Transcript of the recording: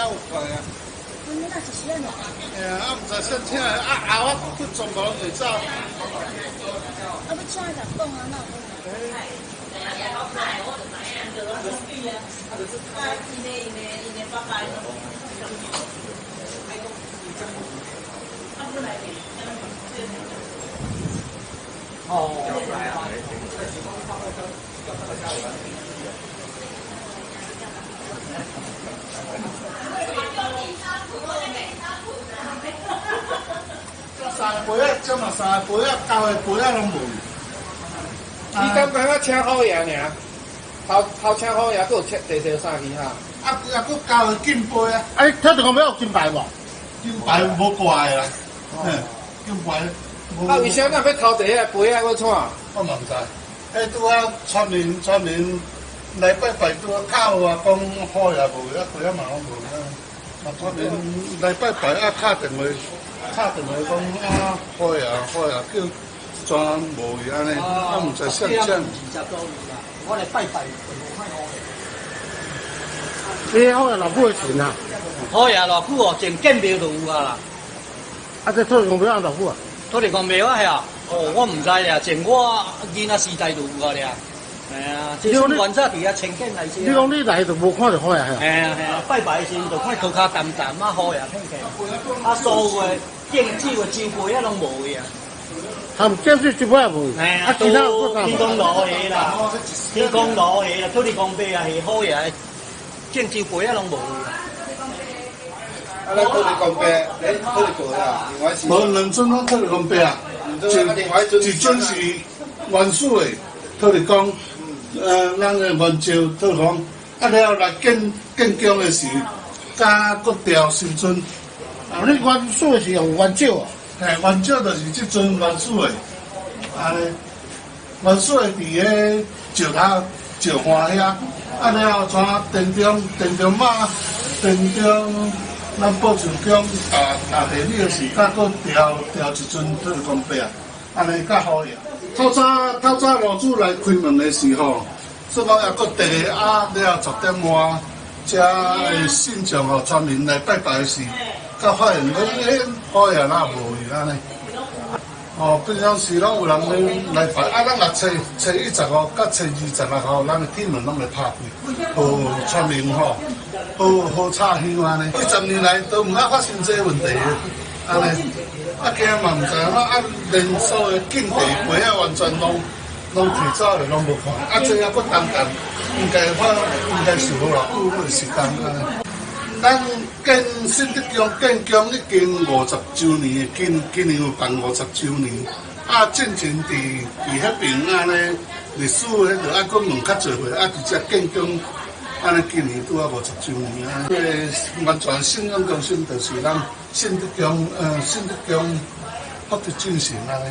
有看啊。阮囡仔一時仔爾。嘿啊，啊毋知啥請的，啊後仔佫全部攏袂走。啊，欲請伊共講啊，哪有可能？三个杯仔，這嘛三個杯仔，舊的杯仔攏無。你感覺我請虎爺爾？頭頭請虎爺，閣有請第四三支哈？啊啊，閣舊的金杯啊！啊，你土地公廟有金牌無？金牌無掛的啦，金牌無。啊，為啥咱欲偷提彼個杯仔閣創？我嘛毋知，彼拄仔村民村民來拜拜，拄仔敲我講虎爺無，啊杯仔嘛攏無啊。啊，村民來拜拜啊，敲電話，敲電話講啊，虎爺虎爺叫怎無去按呢？啊，毋知啥啥。二十多年啦，我來拜拜就無看虎爺。你虎爺偌久的神啊？虎爺偌久哦，從建廟就有啊啦。啊，這土地公廟偌久啊？土地公廟啊，係啊，哦，我毋知咧，從我囡仔時代就有啊咧。係啊，這是原早佇遐清建來時。你講你來就無看著虎爺係啊？係啊係啊，拜拜時陣就看塗跤澹澹啊，虎爺片起，啊，所有的敬酒的酒杯啊攏無去啊。他們敬酒酒杯也無去。啊，其他有天公爐的啦，天公爐的啦，土地公伯啊，是虎爺的敬酒杯啊攏無去。啊，咱土地公伯，咧土地公啊，另外是。無兩尊攏土地公伯啊，一尊是原始的土地公，咱的元照土地公，啊了後來建建宮的時，加閣調新尊。啊，你原始的是用元照啊？嘿，元照就是這尊原始的，按呢，原始的佇彼石頭石岸遐，啊了後怎田中田中媽田中咱寶樹宮大大地理的時，才閣調調一尊土地公伯啊，按呢較好呀。透早透早老主來開門的時候，說講抑閣第二啊了後10點外，遮的信眾吼村民來拜拜的時，才發現講欸，虎爺哪無去按呢？哦，平常時攏有人來拜，啊，咱若初初一十五佮初二十六號，咱的鐵門攏會拍開，予村民吼，好好插香按呢。幾十年來都毋捌發生這個問題，按呢，啊驚嘛毋知影，啊連所有敬茶杯仔完全攏攏提走咧，攏無看，啊這猶閣重重，應該發應該是無偌久的時間按呢。咱建信德宮建宮已經50週年，今今年有辦50週年。啊，進前佇佇彼爿按呢歷史，彼著愛閣問較濟回，啊，佇遮建宮按呢今年拄仔50週年啊。這個完全信仰中心就是咱信德宮，信德宮福德正神按呢。